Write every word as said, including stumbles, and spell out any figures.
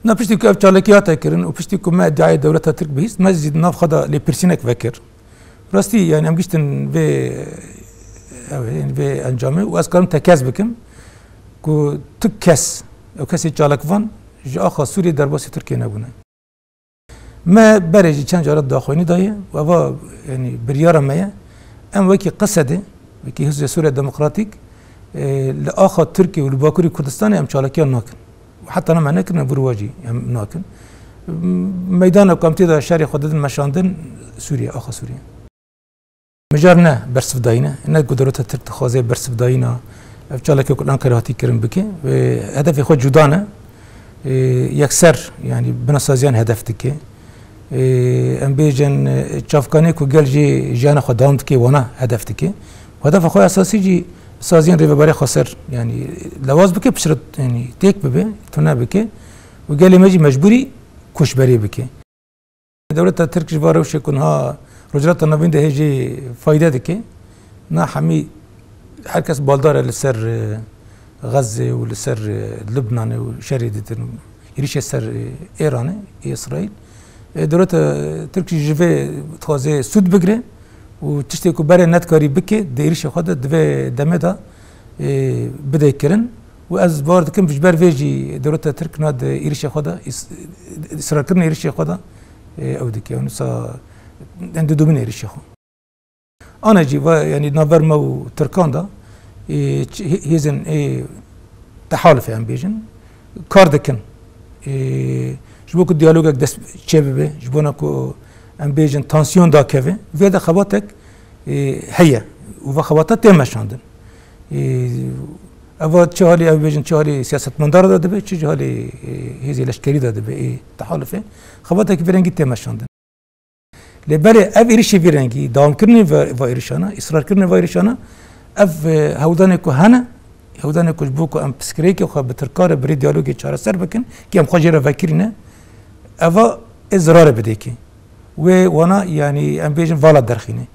Na piştî ku ev çalakî hate kirin û piştî ku me îdiayê dewleta Tirk bihîst, me jî di nav xwe de lêpirsînek vekir. Rastî, yani em giştin vê, ew, yani vê encamê û ez karim tekez bikim ku tu kes, ew kesê çalakvan ji axa Sûriyê derbasî Tirkiyê nebûne. Me berê jî çend cara daxuyanî daye û eva, yani, biryara me ye. Em wekî Qesedê, wekî Hizbê Sûriya Demokratîk, e, li axa Tirkiye û li Bakurê Kurdistanê em çalakiyan nakin. Û heta ne me nekirine, vir wa jî em nakin. Meydana ku em tê de şerê xwe didin meşandin, Sûriye, axa Sûriye. Mijar ne bersivdayîn e, ne ku dewleta Tirk dixwaze bersivdayîna ev çalakê ku li Enqerê hatî kirin bike. Ê, hedefê xwe cuda ne. Ê, yekser, yani, binasaziyan hedef dike. Ê, em bêjin, e, çavkanê ku gel jê jiyana xwe dewam dike, wana hedef dike. Hedefa xwe esasî jî saziyên rêveberê xwe ser, yani, lewaz bike, piştre, yani, têk bibe, tune bike û gelê me jî mecbûrî koçberê bike. Dewleta Tirk ji van rewşê ku niha Rojhilata Navîn de hê jê fayde dike. Na hemî her kes baldar e li ser, e, Xezze û li ser, e, Lubnanê û şerê didin û êrişê ser, e, Êranê, ê Îsraîl. E, dewleta Tirk jî ji vê dixwaze sûd bigire û tiştê ku berê nedikarî bike, di êrişê xwe de di vê demê de, e, bide kirin. Û ez bawer dikim, ji ber vê jî dewleta Tirk na di êrişê xwe de, îs-, îsrarkirina êrişê xwe de, e, ew dike. Ew nisa, em didomîne êrişê xwe. Ana jî va, yanî navber me û Tirkan de, e, ç-, hê-, hêzên, e, tehalifê em bêjin, kar dikin. E, ji bo ku diyalogek dest çê bibe, ji bona ku em bêjin tansiyon dakeve, vê de xebatek, e, heye û va xebata tê meşandin. Ê, eva çi halî, ew bêjin, çi halî siyasetmendar de dibe, çi jî halî, ê, hêzê leşkerî de dibe, ê, tehalifê. Xebatekî vî rengî tê meşandin. Lê belê ev êrişê vî rengî, dewamkirinê ve-, va êrişana, îsrarkirinê va êrişana, ev, e, hewldanê ku hene, hewldanê ku ji bo ku em piskirêkê xwe bi Tirkan re bi rê diyalogê çareser bikin, ki em xwe jê re vekirîne, eva ê zirarê bidê kê. Wê wana, yanî em bêjin vala derxîne.